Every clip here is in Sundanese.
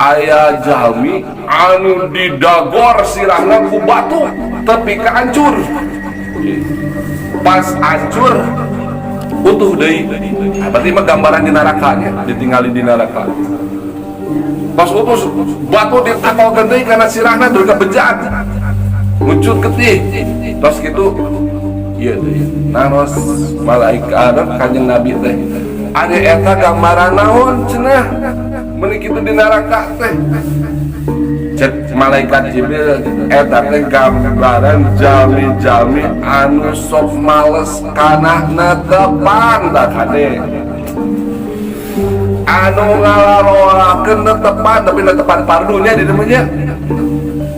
Aya jalmi anu didagor sirahna ku batu tepi ka hancur. Pas hancur, utuh deui. Nah, berarti mah gambaran di nerakanya, ditinggali di neraka. Pas utuh, batu ditakolkeun deui kana sirahna dugi ka bejat, muncul getih. Terus gitu ieu deui naros malaikat Kanjeng Nabi teh, "Ari eta gambaran naon?" cenah, "Meuni kitu di neraka teh?" Cek malaikat Jibril, "Eta teh gambaran jalmi-jalmi anu sok males kana netepan." Tah, kade anu ngalarolakeun netepan, tapi netepan fardunya di namanya.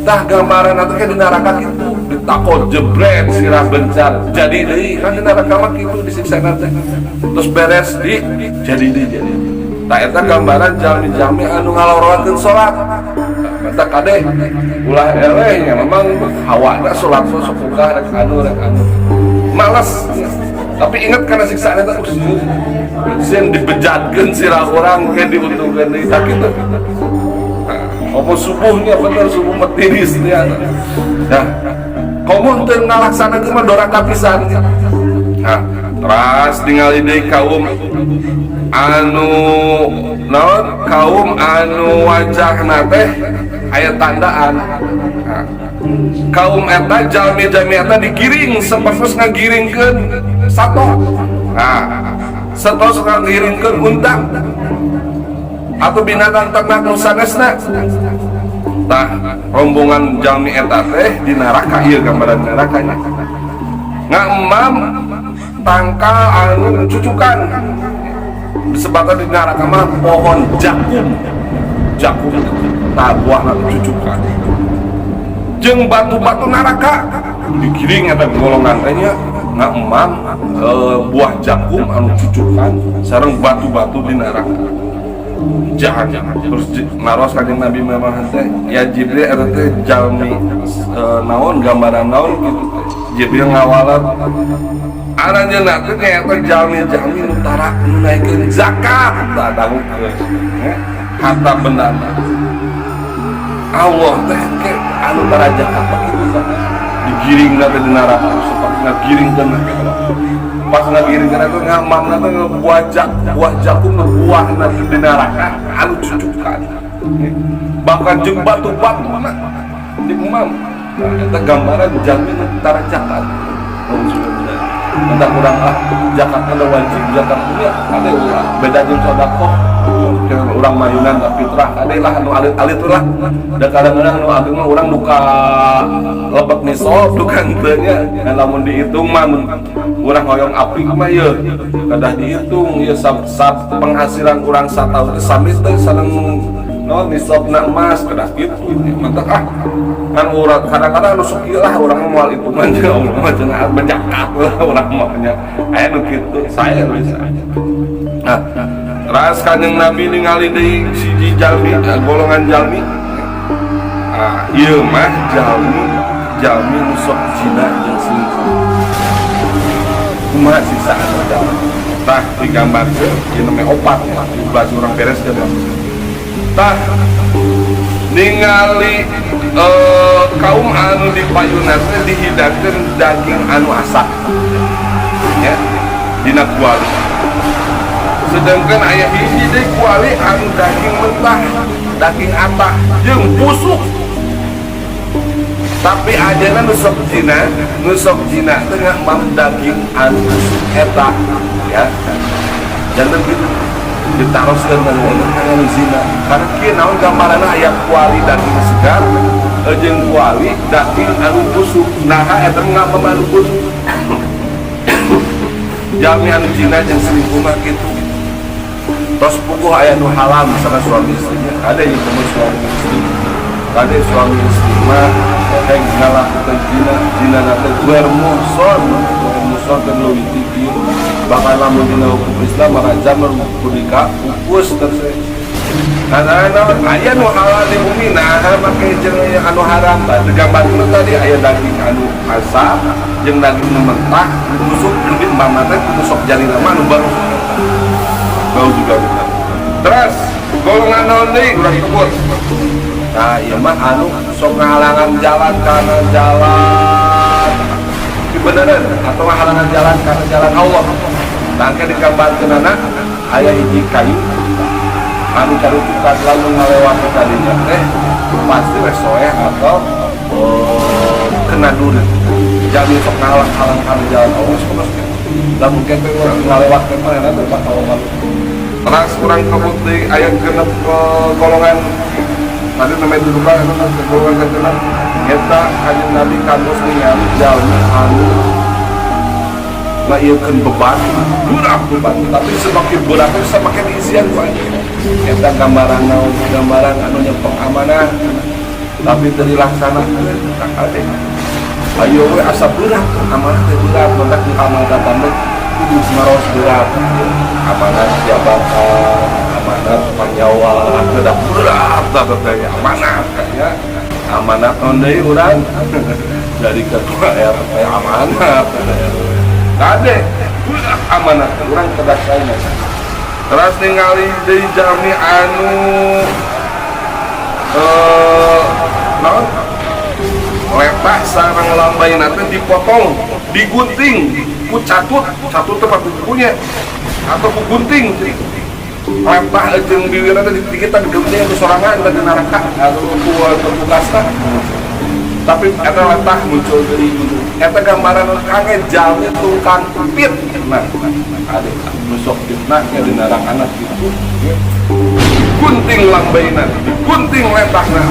Tah, gambaran atau kayak di neraka gitu, ditakol, jebret, sirah bencar, jadi deui. Kan di neraka mah kitu disiksa teh, terus beres di jadi deui, jadi. Tah, eta gambaran jalmi-jalmi anu ngaloroakeun salat. Mata kade ulah eleh nya, memang hawana salat sok buka, rek anu, rek anu, males. Tapi ingat karena siksaan eta, sieun dibejatkeun sirah urang ke diuntungkeun deui. Tah, kitu. Nah, komo subuhnya bener, subuh mah tiris dia. Nah, komo teu ngalaksanakeun mah doraka pisan. Nah, teras ningali deui kaum anu naon, kaum anu wajahna teh aya tandaan. Nah, kaum eta, jalmi-jalmi eta digiring sapertos ngagiringkeun sato. Nah, satos ngagiringkeun unta atau binatang ternak nu sanesna. Tah, rombongan jalmi eta teh di neraka ieu, gambaran nerakanya, ngamam tangkal anu cucukan, disebabkan di neraka mah pohon zakum. Zakum tah buahna cucukan, jeung batu-batu neraka digiring. Eta golongan teh nya ngamam buah zakum anu cucukan sareng batu-batu di neraka jahat. Terus naros Kanjeng Nabi memang teh, "Ya Jibril, eta teh jalmi naon, gambaran naon?" Gitu teh. Jibril ngawaler, "Aranjeunna teh nyaeta jalmi-jalmi nu tara nunaikeun zakat." Tah, dangukeun harta benda Allah teh ke anu tara zakat mah kitu. Tah, digiringna teh di neraka seperti ngagiringkeun. Pas ngagiringkeun teh, ngamamna teh buah zakum, buahna di neraka anu cucukan, bahkan jeung batu-batu na di emam. Nah, eta gambaran jalmi nu tara zakat. Entah kurang ah, zakat ada wajib, zakat punya ada ulah beda jeung sedekah. Urang mayunan tak fitrah, ada lah anu alit-alit lah. Da kadang-kadang anu ageng mah urang duka lebet nisab, duka henteu nya. Dan lamun dihitung mah, mun urang hoyong apik mah ye kedah dihitung ye, sab, sab penghasilan urang sataun teh sami teh sareng no nisabna emas, kedah kitu. Mantap ah, kan urang kadang-kadang anu sok ieu lah, urang mah moal hitungan jeung Allah mah cenah, berzakat lah urang mah nya, aya nu kitu saya bisa. Nah, teras Kanjeng Nabi ningali deui siji jalmi, golongan jalmi. Ah, ieu mah jalmi jalmi nu sok zina jeung selingkuh. Kumaha siksaan jalmi? Tah, digambarkeun ieu namanya opat ya, 17 urang bereskeun. Tah, ningali kaum anu di payunan teh dihidangkeun daging anu asak ya dina kuali, sedangkan aya hiji deui kuali anu daging mentah, daging atah jeung busuk. Tapi ajana nu sok zina, nu sok zina teh ngamam daging anu busuk eta ya. Janten gitu ditaroskeun kana nu zina, karena kieu naon gambaranna, aya kuali daging segar jeung kuali daging anu busuk. Naha eta ngamam anu busuk? Jalmi anu zina jeung selingkuh mah kitu. Tos puguh aya nu halal, misalkan suami istrinya, ada yang temen suami istri, ada suami istri mah heng ngalakukan zina. Zina teh ghair muhson, ghair muhson teh leuwih tinggi, bahkan lamun dina hukum Islam maka jamur kudu pupus terus. Karena aya nu halal di bumi, nah make jeung anu haram. Tah, digambarkeun tadi aya daging anu asak jeung daging nu mentah busuk, lebih umpama teh kudu sok jalina mah anu baru bau juga benar. Terus Golongan naon deui urang sebut? Nah, ieu mah anu sok ngahalangan jalan karena jalan kebenaran atau ngahalangan jalan karena jalan Allah. Nah, engke digambarkeunana aya hiji kayu anu carucukan, lalu ngalewat ke tadinya teh pasti we soeh atau kena duri. Jalmi sok ngahalang-halang kana jalan Allah sok terus lamun ke teh urang ngalewat ke mana teh bakal malu. Terus kurang kebut di aya 6 ke golongan tadi namanya dibuka itu kan ke golongan ke-6 eta Kanjeng Nabi kantos ningali jalmi anu ngaieukeun beban berat, beban tapi semakin berat itu semakin diisian ku anjeun. Eta gambaran naon? Gambaran anu nyepeng amanah tapi teu dilaksanakeun. Kade, ayo we asa berat amanah teh, berat. Matak di amal datang teh kudu ngaros berat, amanah jabatan, amanah panyawa, udah berat teh amanah ya. Amanah naon deui? Urang jadi ketua RT amanah. Kade, berat amanah urang kedah saya. Terus ningali deui jalmi anu naon, letah sareng lambayna teh dipotong, digunting ku catut. Catut teh patu kukunya atau ku gunting. Letah jeung bibirna teh dikitan, digunting ku sorangan di neraka atau ku petugasna, tapi eta letah muncul deui. Eta gambaran kangge jalmi tukang fitnah. Ade, nu sok fitnah nya di neraka gitu, gunting lambayna, digunting letahna,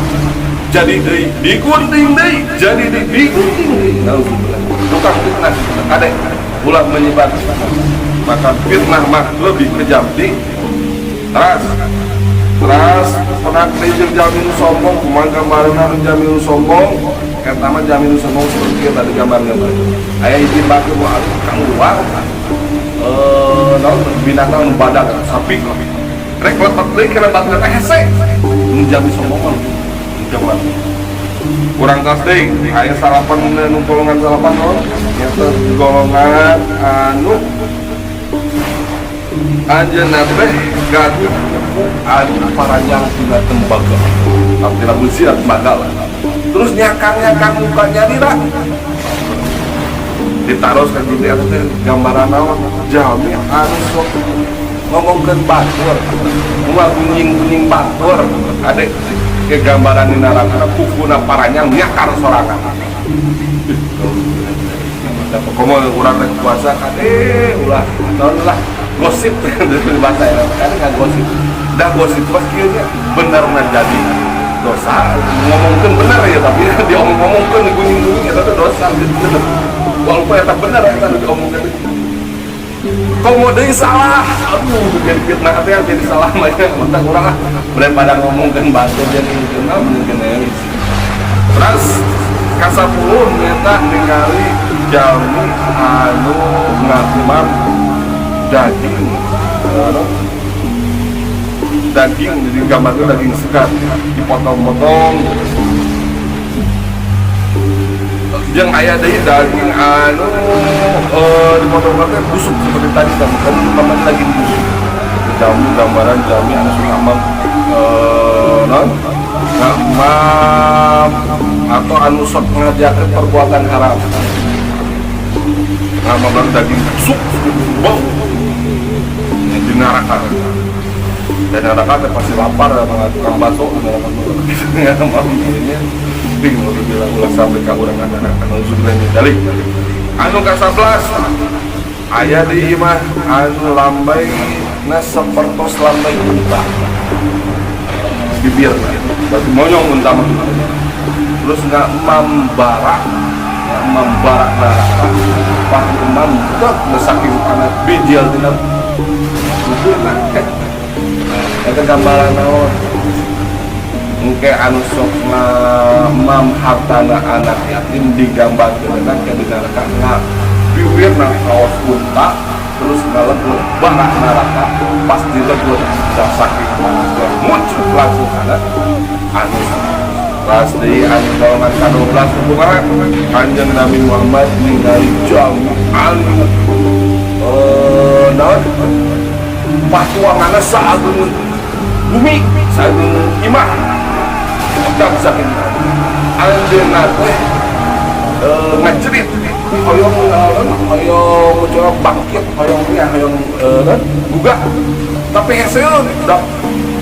jadi deui, digunting deui, jadi deui, digunting deui. Nauzubillah. Tukang fitnah, kade, ulah menyebar fitnah, maka fitnah mah lebih kejam di teras. Teras pernah jeung jalmi nu sombong. Kumaha gambaran anu jalmi nu sombong? Eta mah jalmi nu sombong seperti kieu tadi gambar-gambar. Aya hiji batu nu alit keluar, naon, binatang nu badak, sapi rek lepat deui kana batu teh hese. Nu jalmi sombong mah gambar. Kurang tas deui aya salapan nu golongan salapan naon? Nyata golongan anu anjeunna teh gaduh kuku anu paranjang tina tembaga, tina besi atau tembaga lah, terus nyakang-nyakang muka nyalira ditaruh ke gini. Eta teh gambaran naon? Jalmi anu sok ngomongkeun batur, moal gunying-gunying batur. Ade, ke gambaran di neraka kukuna paranjang nyakar sorangan. Komo urang rek puasa, kade, ulah naon lah, gosip dari bahasa ya kan, nggak gosip dah. Gosip pas kieu nya bener mah jadi dosa. Ngomongkeun bener ya, tapi diomong-ngomongkeun, digunying-gunying, eta teh dosa gitu, walaupun eta bener eta diomongkeun. Komo deui salah, aduh, jadi fitnah teh jadi salah mah ya. Matak urang ah daripada ngomongkeun batur jadi mungkin mungkin ya. Terus ka-10 nyata ningali jalmi anu ngamam daging, anu, daging jadi gambarnya daging segar dipotong-potong, jeung aya deui daging anu dipotong-potong busuk seperti tadi kan, kan paman daging busuk. Jalmi gambaran jalmi anu suka ngamam naon, ngamam atau anu sok ngajakeun perbuatan haram, ngamam daging busuk bau di neraka. Dan neraka teh pasti lapar ya, tukang bakso di neraka ya. Mau ini bingung bilang ulah sampai ka urang ka neraka, nauzubillah min dzalik. Anu ka-11 aya di imah anu lambai na sapertos lambai unta bibir, berarti monyong unta mah. Terus nggak mambarak, nggak mambarak neraka pas emam tek saking panas bijil tina bubur. Eta gambaran naon? Engke anu sok ngamam hartana anak yatim digambarkeun ke di neraka nga bibirna kaos unta, terus ngalegur bara neraka. Pas dilegur dah saking panasnya muncul langsung kana anu. Ras deui anu golongan ka-12 kumaha? Kanjeng Nabi Muhammad ningali jalmi anu naon, patuanganna saageung. Bumi sageung imah dan saking anjeunna teh ngajerit hoyong hoyong coba bangkit, hoyong ya, hoyong gugah, tapi hese da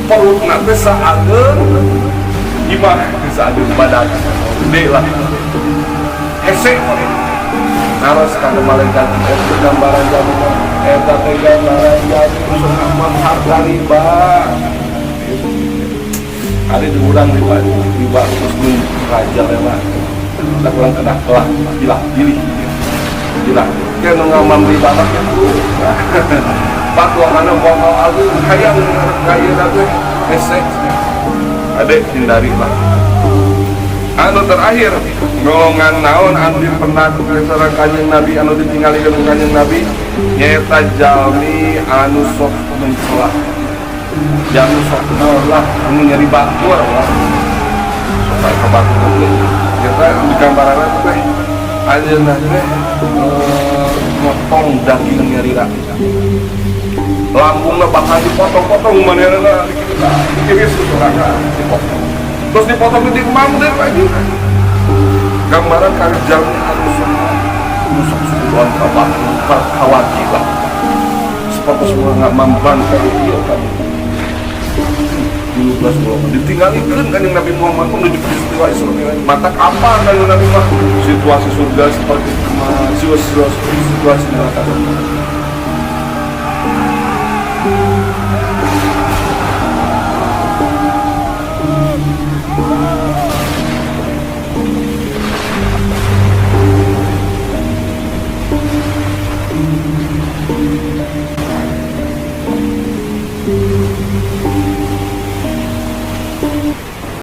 perutna teh saageung imah, saageung badan gede lah, hese. Naros ka malaikat, eta gambaran jalmi, eta teh gambaran jalmi nu sok harta riba. Ada di urang riba, riba terus raja lewat da urang kedah kelah pilah pilih pilah. Kayak nu ngamam riba mah kitu patokanna bakal agung, hayang kaya teh hese. Adek, hindari lah. Anu terakhir, golongan naon anu dipendak sareng Kanjeng Nabi, anu ditinggalikeun Kanjeng Nabi, nyaeta jalmi anu sok mencela, jalmi sok lah anu nyeri batur lah, sok aya ka batur teh. Eta di gambaranna teh anjeunna teh motong daging nyerira, lambungna bakal dipotong-potong, manehna dikiris sorangan, dipotong, terus dipotong di imam deh lagi. Gambaran kali jalmi anu sok nu sok suudzon ka batur, kawaki lah, seperti semua nggak membangkai ieu kan. 13 golongan ditinggalikeun Kanjeng Nabi Muhammad menuju peristiwa Isra Mi'raj. Mata apa Kanjeng Nabi mah situasi surga seperti situasi situasi neraka.